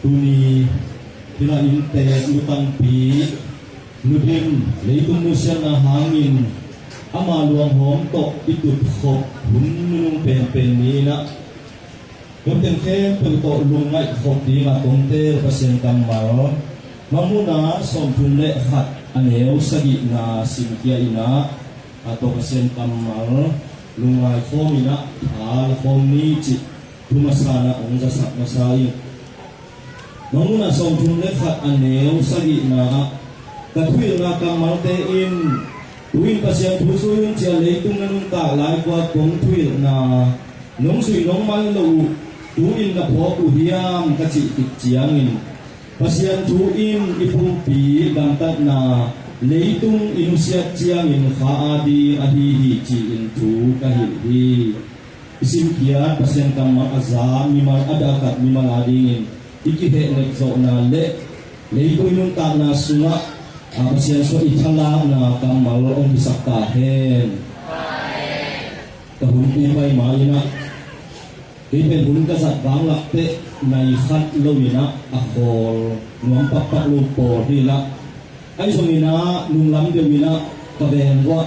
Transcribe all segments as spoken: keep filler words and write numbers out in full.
Tuni hih lai-in tek nu tampi, nu dim, leitung nusiatna hangin ama luanghawm tawh i tutkhop hun nunung penpen ni-in ah, gamteng khempeuh tawh lungngaih khop dingah kong tel Pasian kammal, Mangmuhna sawmthum le khat a neu sagihna simkhia in ah, a tawh Pasian kammal lungngai khawm in ah, tha la khawm ni cih thu masa-in ah hong zasak masa ing. Mangmuhna sawmthum le khat a neu sagihna ah, ka thuhilhna kammalte in, tu-in Pasian thu zui un, ci-a leitung na nuntak lai gual kong thuhilhna nong zuih nong man loh uh tu-in na phawk uh hiam, ka cih khit ciangin, Pasian thu in i pumpi gamtatna leitung i nusiat ciangin kha ading ahi hi, ci-in thu ka hilh hi. I simkhiat Pasian kammal a za mimal, a dakat mimal adingin i kihehnep zawhna le leitung i nuntakna sungah, a, Pasian suah i thalakna kammal hong hisak ta hen. Ka hun pi pai ma-in ah, kei pen hun ka zat vanglak teh nai khat lo-in ah, a khawl nuam pakpak lo pawl hi lah. Ahi zongin ah nunglam deuh in ah ka veng uah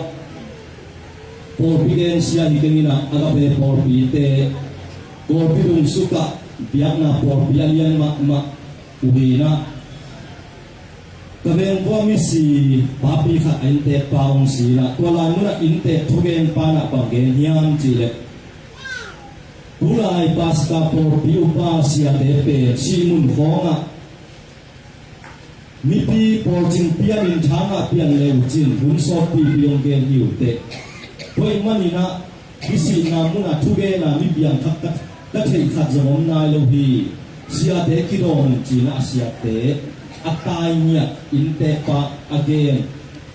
pawlpi gensia hi keng in ah, Agape pawlpite, pawlpi dungsuk ah biakna pawlpi a lian mahmah uh hi in ah, ka veng uah misi papi khat a innteekpa hong si in ah, tua lai munah innteek thugenpa in ah bang gen hiam cih leh, tulai Paska pawlpi upa siate pen sihmun khawngah mipi pawlcing pianin tha ngah pian le uh cin hun sawtpipi hong gen hi uh teh. Tua ahih manin ah, hih sihna munah thugen a mi piangthak ka, ka theih khat zong om nai lo hi. Siate kidawm un, ci-in ah a siate a tai ngiat innteekpa a gen,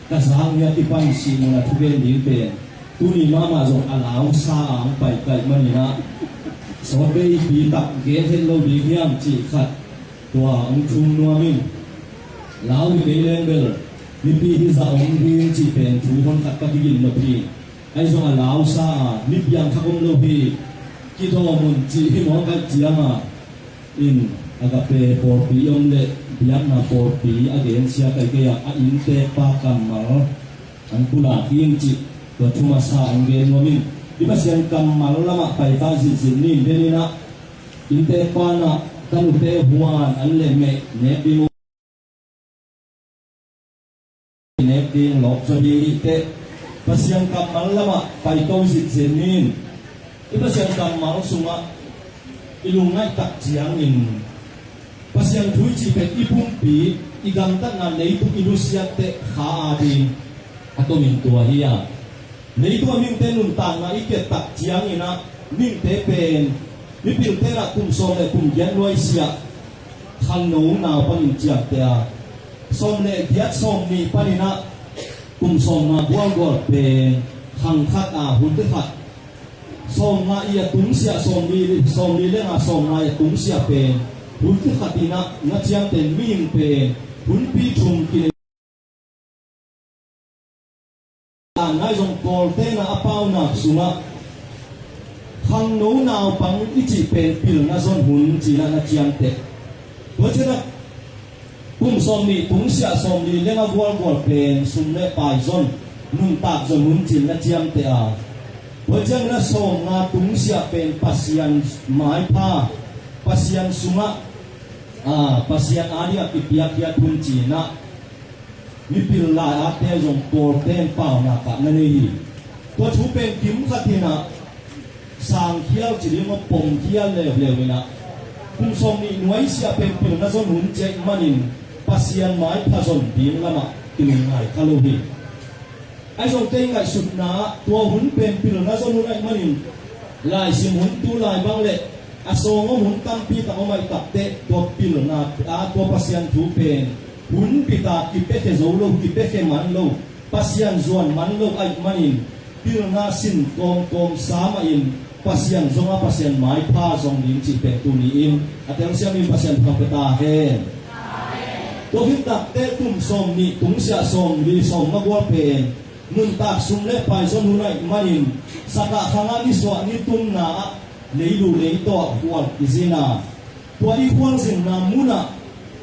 ka zak ngiat i pan sihmun a thugen ding pen tuni mahmah zong a lausa a hong pai ka hih manin ah, sawtveipi tak gen het lo ding hiam cih khat tua hong thum nuam ing. Lau hi kei leng bel mipi hi zah om ding cih pen thu hon khat ka kigin nop hi. Ahi zong a lausa a, mi piangthak om lo hi, kidawm un, cih hi mawk ahih ciangin, Agape pawlpi i om leh biakna pawlpi a gensia ka hi kei a, a innteekpa kammal hong pulak ing cih tua thu masa hong gen nuam ing. Hih Pasian kammal lamah pai ta zitzit ni. Denin ah innteekpa in ah, ka nute huan an le meh nek ding uh, nek ding lawp zaw ding hi teh. Pasian kammal lamah paito zitzin ni. Hih Pasian kammal sungah i lungngaih tak ciangin, Pasian thu i cih pen i pumpi, i gamtatna, leitung i nusiat teh kha ading a tomin tua hi a, leitung a mihingte nuntakna i kiat tak ciangin ah, mihingte pen, mipilte in ah kum sawm le kum giat nuaisiah khangno nau panin ciamteh a, sawm le giat, sawmnih panin ah kum sawmnga gualgual pen khang khat a, hunte khat, sawmnga i a tungsiah, sawmli, sawmli le nga, sawmnga i a tungsiah pen hunte khat in ah na ciamteh, mihing pen hunpi thum kinei. Nai zong pawlte'n ah a paunak sungah khangno naupang i cih pen pilna zon hun ci-in ah na ciamteh. Tua ciangin ah kum sawmnih tungsiah sawmli le nga gualgual pen sum le pai zon, nuntak zon hun ci-in na ciamteh a. Tua ciangin ah sawmnga tungsiah pen Pasian maipha, Pasian sungah, a, Pasian adingah kipiakkhiat hun ci-in ah mipil lai-atte zong pawlte'n paunak ah na nei hi. Tua thu pen kim khat in ah sangkhial ci ding maw, pomkhial leuleu in ah, kum sawmnih nuaisiah pen pilna zon hun ci ahih manin Pasian maipha zon ding lamah kilungngai kha lo hi. Ahi zong kei ngaihsutna ah tua hun pen pilna zon hun ahih manin, laisim hun tu lai bang le a sawng om hun tampi tak om ahih takteh, tua pilna, a, tua Pasian thu pen hun bit a kipiakhia zo lo, kipiakhia man lo, Pasian zuan man lo ahih manin, pilna sin kawmkawm sa mahin Pasian zong a, Pasian maipha zong ding cih pen tuni-in a telsiam in Pasian thupha pia ta hen. Tua khit takteh kum sawmnih tungsiah sawmli, sawmnga gual pen nuntak sum le pai zon hun ahih manin, Sakah khang ah nisuah nitumna ah leilu leitaw ah khual kizin a, Tua i khualzinna munah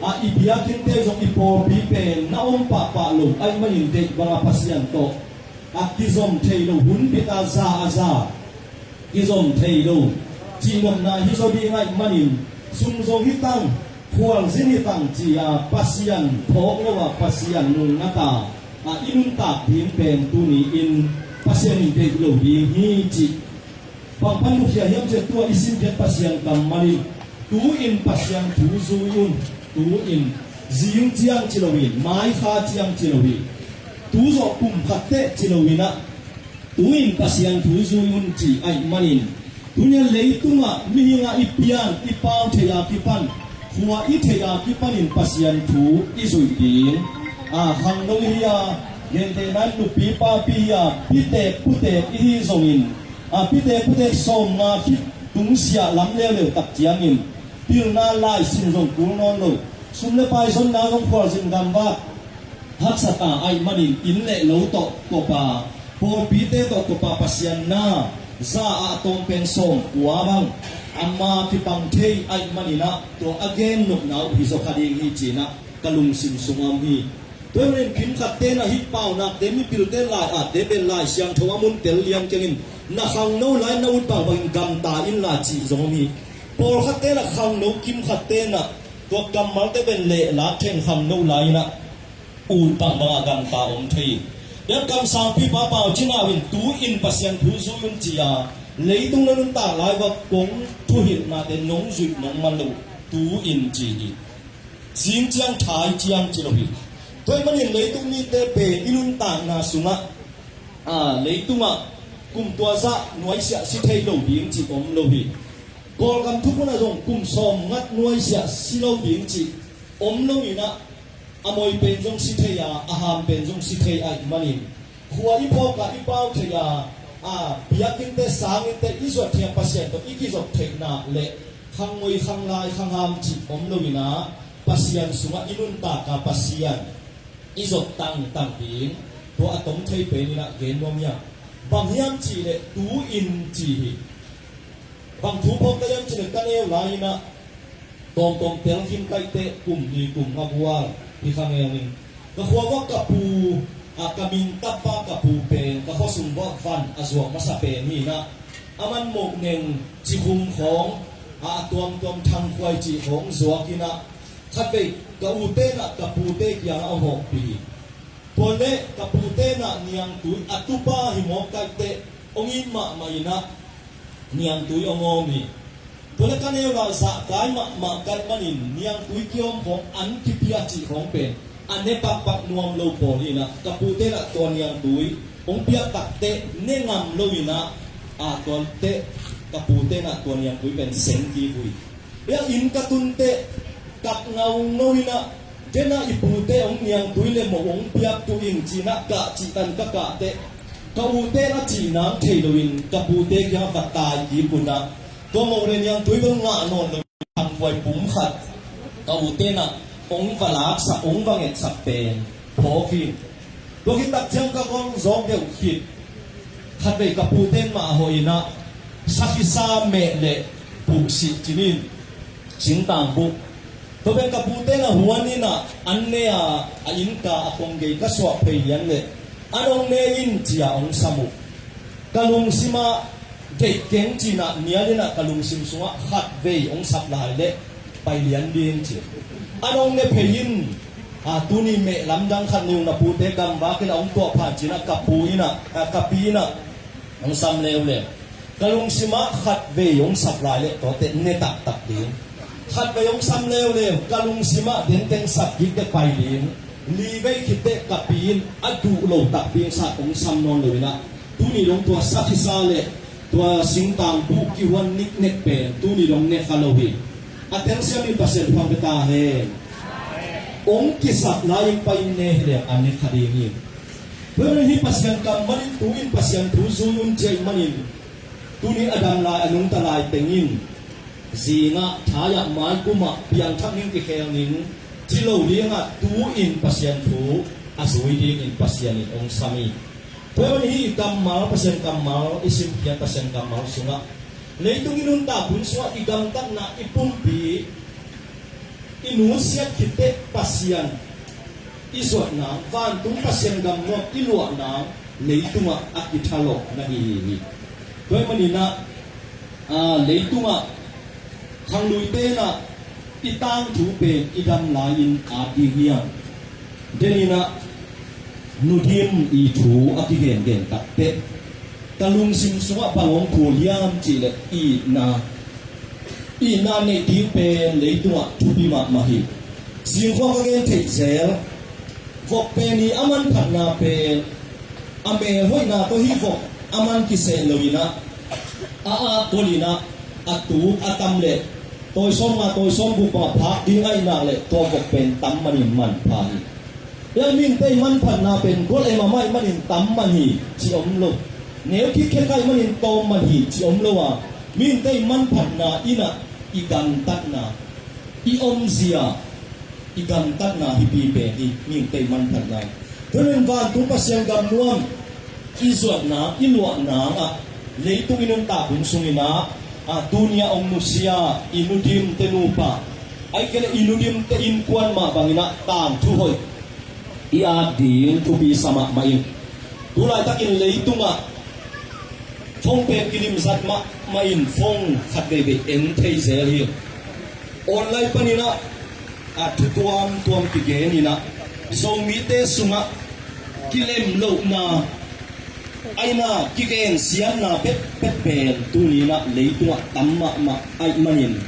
a i biakinnte zong i pawlpi pen na om pahpah lo ahih manin deih banga Pasian tawh a kizom thei lo, hun bit a za a za kizom thei lo cihnopna hi zaw ding ahih manin, sum zong hi tang, khualzin hi tang ci-a Pasian phawk lo a Pasian nungngat a i nuntak ding pen tuni-in Pasian in deih lo ding hi cih bang pan mukhia hiam cih leh tua i simkhiat Pasian kammal in tu-in Pasian thu zui un. Tu-in, zing ciang ci lo hi, maikha ciang ci lo hi, tu zawh kum khat teh ci lo hi-in ah, tu-in Pasian thu zui un ci ahih manin, tuni-a leitungah mihing a i pian i pau theih a kipan, khua i theih a kipanin Pasian thu i zuih ding. A, khangno i hi a, gentehna in nupi papi hi a, pitek putek i hi zongin, a, pitek putek sawmnga khit tungsiah lam leuleu tak ciangin pilna laisin zong kul nawn lo, sum le pai zonna zong khualzin gamvak haksa ta ahih manin inn le lo tawh kop a, pawlpite tawh kop a Pasian na za a tawm pen sawmkua bang ama kipang thei ahih manin ah, tua a gen nopna uh hi zaw kha ding hi ci-in ah ka lungsim sungah om hi. Tua ahih manin kimkhat ten ah hih paunakte mipilte lai-atte pen Lai Siangtho a mun tel lian keng in, na khangno lai na ut bangbangin gamta in la cih zong om hi. Pawlkhat ten ah khangno, kimkhat ten ah tua kammalte pen lehlak theng khangno lai-in ah ut bangbang a gamta om thei hi. Tua kamsangpipa Pau Cin Hau in tu-in Pasian thu zui un ci-a, leitung na nuntak lai uah kong thuhilhnate nong zuih nong man loh uh tu-in ci hi. Zing ciang, thai ciang ci lo hi. Tua ahih manin leitung mite pen i nuntakna sungah, a, leitungah kum tua zah nuaisiah si thei lo ding cih om lo hi. Kawlgam thukhun ah zong kum sawmnga nuaisiah si lo ding cih om lo-in ah, a moi pen zong si thei a, a ham pen zong si thei ahih manin, khua i phawk a i pau thei a, a, biakinnte, sanginnte i zuat thei a Pasian tawh i kizop theihna le khangnoi, khanglai, khangham cih om lo-in ah, Pasian sungah i nuntak a Pasian i zop tangtang ding, tua a tom thei pen in ah gen nuam hi a. Bang hiam cih leh tu-in ci hi. Bang thu phawk ka hiam cih leh ka neu lai-in ah, tawmtawm tel khin ka hih teh kum nih kum nga gual hi kha ngel ning. Ka khua uah ka pu, a, ka min tapa ka pu pen ka khuasung uah van a zuak masa pen hi-in ah, a man Mohneng, Cikhum khawng, a, a tuamtuam Thangkhuai cih khawng zuak in ah, khatvei ka ute in ah ka pute kiangah a hawhpih hi. Tua leh ka pute in ah niangtui, a tupa hi mawk ka hih teh, hong it mahmah in ah niangtui hong awm hi. Tua leh ka neu lai-ah zahkai mahmah ka hih manin niangtui kiawm khawng, an kipia cih khawng pen a ne pakpak nuam lo pawl hi-in ah, ka pute in ah tua niangtui hong piak tak teh ne ngam lo-in ah, a, tua teh ka pute in ah tua niangtui pen seng kik uh hi. Hia inn ka tun teh, kap ngaungau in ah, ken ah i pute hong niangtui le moh hong piak tu ing ci-in ah kah cih tan ka kah teh, ka ute in a cih nang thei loin ka pute kiangah va tai kik un ah, tua moh le niangtui bel ngah nawn lo, Thangkhuai pum khat ka ute in ah hong va laksak, hong va ngetsak pen phawk hi. Tua khit tak ciang ka gol zawk deuh khit, khatvei ka pute in mah hawh in ah, sakhisa meh le puhsih ci-in, singtang buh. Tua pen ka pute in ah huan in ah an ne a, a innka a kong gei ka suah phei lian leh, an hong ne in ci-a hong sam uh. Ka lungsim ah deih keng ci-in ah nial in ah ka lungsim sungah khatvei hong sap lai leh pai lian ding ci. An hong ne phei in, a, tuni meh lamdang khat nei un, na pute gamvak in ah hong tuah pha in ci-in ah ka pu in ah, a, ka pi in ah hong sam leuleu. Ka lungsim ah khatvei hong sap lai leh tua teh ne taktak ding. Khatvei hong sam leuleu, ka lungsim ah denteng sap kik teh pai ding. Li vei khit teh ka pi in a duh lo takpi hong sap, hong sam nawn lo-in ah, tuni dong tua sakhisa le tua singtang buh kihuan niknek pen tuni dong ne kha lo hi. A telsiam in Pasian thupha pia ta hen. Hong kisap lai-in pai in ne hi leh a ne kha ding hi. Tua ahih manin hih Pasian kammal in tu-in Pasian thu zui un ci ahih manin, tuni a dam lai, a nungta lai teng in, zingah, thai-ah, maikumah piangthak ning, kikhel ning ci lo ding a, tu-in Pasian thu a zui dingin Pasian in hong sam hi. Tua ahih manin hih i kammal, Pasian kammal i simkhiat, Pasian kammal sungah, leitung i nuntak hun sungah i gamtatna, i pumpi, I nusiat khit teh Pasian i zuat nang, vantung Pasian gam nuam i luah nang, leitungah a kithalawh na hi hi. Tua ahih manin ah, aa, leitungah khangluite in ah i tangthu pen i dam lai-in at ding hiam? Denin ah Nu Dim i thu a kigengen tak teh ka lungsim sungah bang hong phul hiam cih leh itna, itna neih ding pen leitungah thupi mahmah hi. Zingkhua ka gen theih zel, vok pen i a manphatna pen a melhoihna tawh hi. Vok a man kiseh lo-in ah, a aak gol-in ah, a tuk a tam leh tawi sawmnga tawi sawmguk bang a phak ding ahih nak leh tua vok pen tam manin manpha hi. Hih mihingte i manphatna pen gol em a mah ahih manin tam man hi cih om lo. Neu khit khek ahih manin tawm man hi cih om lo a, mihingte i manphatna in ah i gamtatna, i omzia, i gamtatna hi pi pen hi, mihingte i manphatna. Tua ahih manin vantung Pasian gam nuam i zuat nang, i luah nang ah, leitung i nuntak hun sungin ah, a, tuni-a hong nusia i Nu Dim te nupa, ahih kei leh i Nu Dim te innkuan mah bangin ah tangthu hoih i at ding thupi sa mahmah hi. Tulaitakin leitungah phone pen kidim zat mahmah in, phone khat veivei en thei zel hi. Online panin ah, a, thu tuamtuam kigen in ah, Zomite sungah kilem lohna, ahih nak kigensiatna pekpek pen tuni-in ah leitungah tam mahmah ahih manin,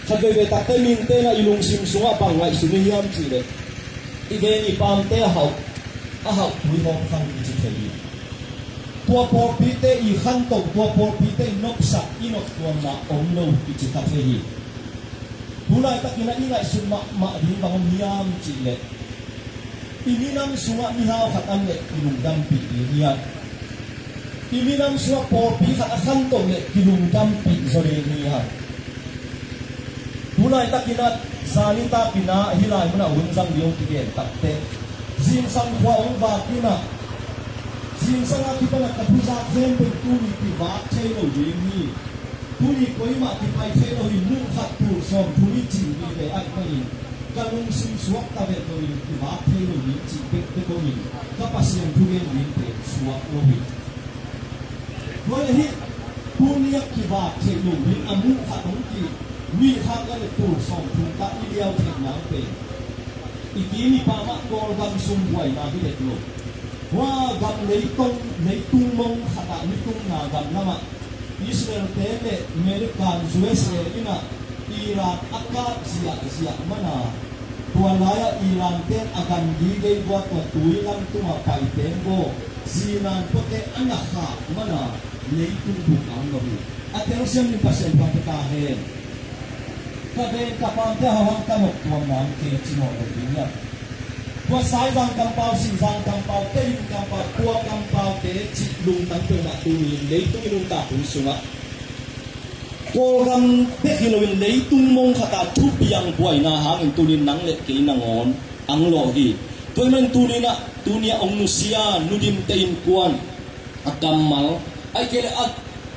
khat veivei tak teh mihingte in ah i lungsim sungah bang ngaihsun uh hiam cih leh, i veng i pamte a hauh, a hauh tui hawm khang kici thei hi. Tua pawlpite i khantoh, tua pawlpite i nopsak, i noptuamna om lo kici kha thei hi. Tulaitakin ah i ngaihsut mahmah ding bang om hiam cih leh, i minam sungah mihau khat om leh kilungdampih ding hiam? I minam sungah pawlpi khat a khantoh leh kilungdampih zaw ding hiam? Tulaitakin ah zani takin ah hih lai munah hun zang ding hong kigen tak teh, zingsang khua hong vak in ah, zingsang a kipan ah ka thu zak zen pen tuni kivak thei lo ding hi. Tuni koimah kipai thei lo hi, muh khat tul sawm thu hi cih mite ahih manin ka lungsim suakta vet loin kivak thei lo ding cih bekbek om in, ka Pasian thugen ding pen suak lo hi. Tua leh hih tuni a kivak theih lo ding a muh khat hong ki, nih khat leh tul sawm thu tah i liau theih nang pen i kim i pam ah Kawlgam sung buaina hi dek lo. Hua gam leitong, leitung mong khat ah, nitumna gam lamah Israel te leh American, U S A in ah Iran a kap ziahziah man a, tua lai-ah Iran ten a gan gige vua, tua tui lam tungah paite bawl, zinan puate a na khak man a, leitung bup a om lo hi. A telsiam ding Pasian phat pia ta hen. Ka veng ka pamte hauhang ka noptuamna om kei ci mawh lo ding hiam? Tua Saizang kampau, Sihzang kampau, Tedim kampau, tua kampaute cih lungtang peuhmah tuni-in leitung i nuntak hun sungah Kawlgam bek hi loin leitung mong khat ah thupiang buaina hangin tuni-in nang leh kei nangawn ang lawh hi. Tua ahih manin tuni-in ah, tuni-ah hong nusia Nu Dim te innkuan, a kammal, ahih kei leh a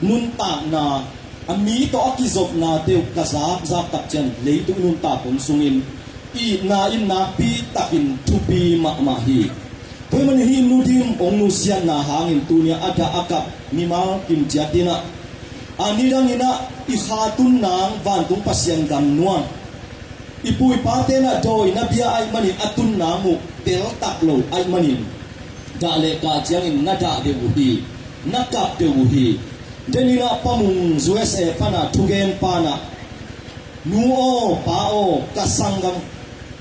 nuntakna, a mi tawh a kizopnate uh ka zakzak tak ciang leitung nuntak hun sungin itna in nakpi takin thupi mahmah hi. Tua ahih manin hih Nu Dim hong nusiatna hangin tuni-ah a dah a kap mimal kim ciat in ah, a nidangin ah i kha tun nang vantung Pasian gam nuam, i pu i pate in ah dawina bia ahih manin a tun nang uh teltak lo ahih manin, dah leh kah ciangin na dah deuh uh hi, na kap deuh uh hi. Denin ah Pa Mung, U S A pan a thugen pan ah, nu aw, pa aw, ka sanggam,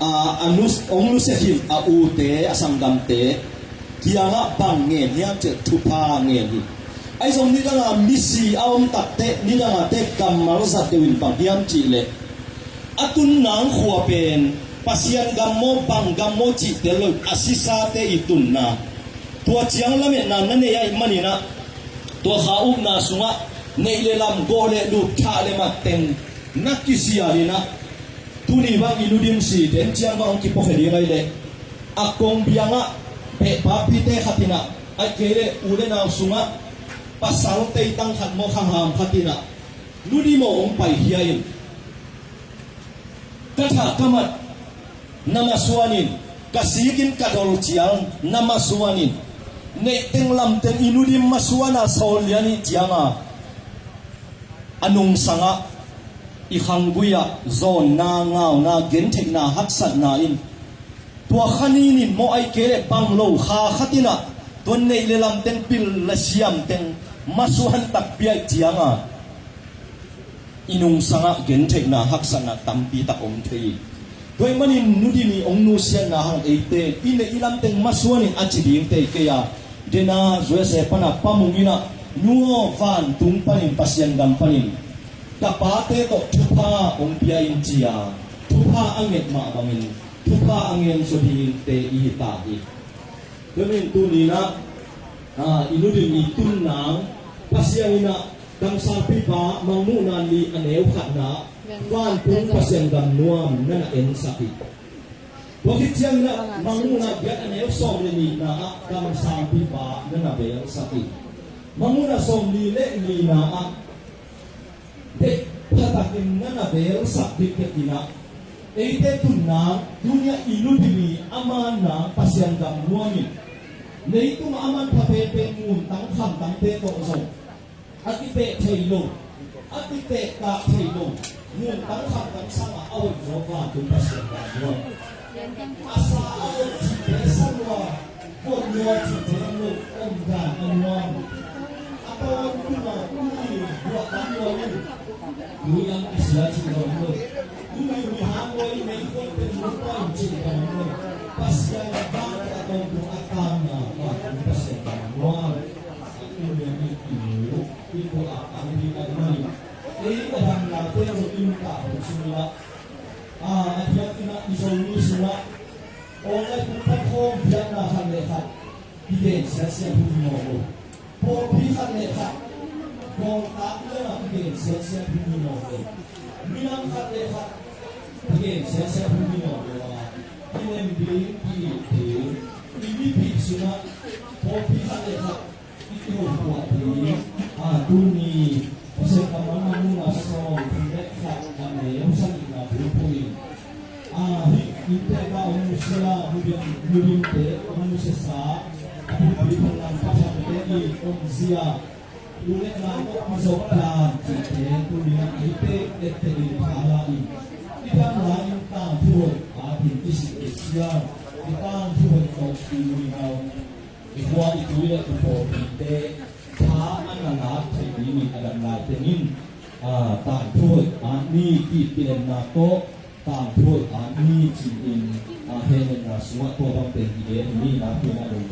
a, a nu, hong nusia khin a ute, a sanggamte kiangah bang ngen hiam cih leh thupha ngen hi. Ahi zong nidang a misi a om tak teh, nidang a teh kammal zat deuh in bang hiam cih leh, a tun nang khua pen Pasian gam maw, bang gam maw cih tel lo, a sisate i tunna, tua ciang lametna na neih ahih manin ah, tua kha upna sungah neih leh lamh, gawh leh lup, thah leh mat teng na kisial in ah, tuni bang i Nu Dim si den ciang bang hong kipuakhia ding ahih leh, a kong biangah beh papite khat in ah, ahih kei leh u leh nau sungah pasal teitang khat maw, khangham khat in ah, Nu Dim aw, hong paikhia in. Ka thah ka mat na masuan in, ka sikin ka dol ciang na masuan in, neih teng lam teng i nu dim masuan a sawl lian ih cianga, a nungsangah i khanggui ah zawnna, ngauna, gentheihna, haksatna in tua kha nin in maw, ahih kei leh bang lo kha khat in ah tua neih le lam teng, pil le siam teng masuan takpi ahih cianga i nungsangah gentheihna, haksatna tampi tak om thei hi. Tua ahih manin nu dim i hong nusiatna hang eite i neih i lam teng masuan in a ci ding tei kei a, dena U S A pana Pa Mung in ah, nu aw, vantung panin, Pasian gam panin ka pate tawh thupha hong pia in, ci a, thupha a nget mah bangin thupha a ngen zaw dingte i hi ta hi. Tua ahih manin tuni in ah, ah, i nu dim i tun nang, Pasian in ah Kamsangpipa Mangmuhna nih a neu khatna, vantung Pasian gam nuam na na ensak hi. Tua khit ciangin ah Mangmuhna giat a neu sawm le nihna ah Kamsangpipa na na belsak hi. Mangmuhna sawmnih le nihna ah deih pha takin na na belsak dikdek in ah, eite tun nang, tuni a i nu dim i a man nang Pasian gam nuam in, leitung a manpha penpen, ngun tang kham tangte tawh zong a kiteh thei lo, a kiteh kah thei lo, ngun tang kham tang sangah a hoih zaw vantung Pasian gam nuam. A sa a hoih cihte sa lua, vot lua cihte lo, omdan a nuam. A tawntung a tui, buah tam lua in, tui lam kisia cih lo lo. Tui, tui hang lua in, mei khol pen lo, tawn cih lo lo. Pasian a vang a tawntung a tawnna, vantung Pasian gam nuam. Tuni a i nu i tua a tang ding a i mah in, ei a dam laite zong i nuntakna sung in ah, a, a diakin ah i Zomi sungah online pumpak khawm biakna khat le khat kigen siatsiat hun hi mawk lo. Pawlpi khat le khat bawltak lianah kigen siatsiat hun hi mawk lo. Minam khat le khat kigen siatsiat hun hi mawk lo a, kilem ding, ki-it ding, i mipi sungah pawlpi khat le khat i kihopuah ding, a, tuni Pasian kammal Mangmuhna sawm thum le khat a neu sagihna bulphuh in, a, hih innte ka hong nusia, nu dim, nu dimte hong nusiasa, a pumpi thalam pasamte i omzia, u le nau tawh i zop dan cihte tuni a eite etteh in thala in, i dam lai-in tangthu hoih atin i sih i siam, i tangthu hoih tawh i nu i nau, i khua i tui le i pawlpite tha a na lak theih dingin a dam lai tengin, a, tangthu hoih at ni, ki-it kilemna tawh tangthu hoih at ni ci-in, a, hehnemna sungah tua bang pen i gen hi. Nakpi in a dong ka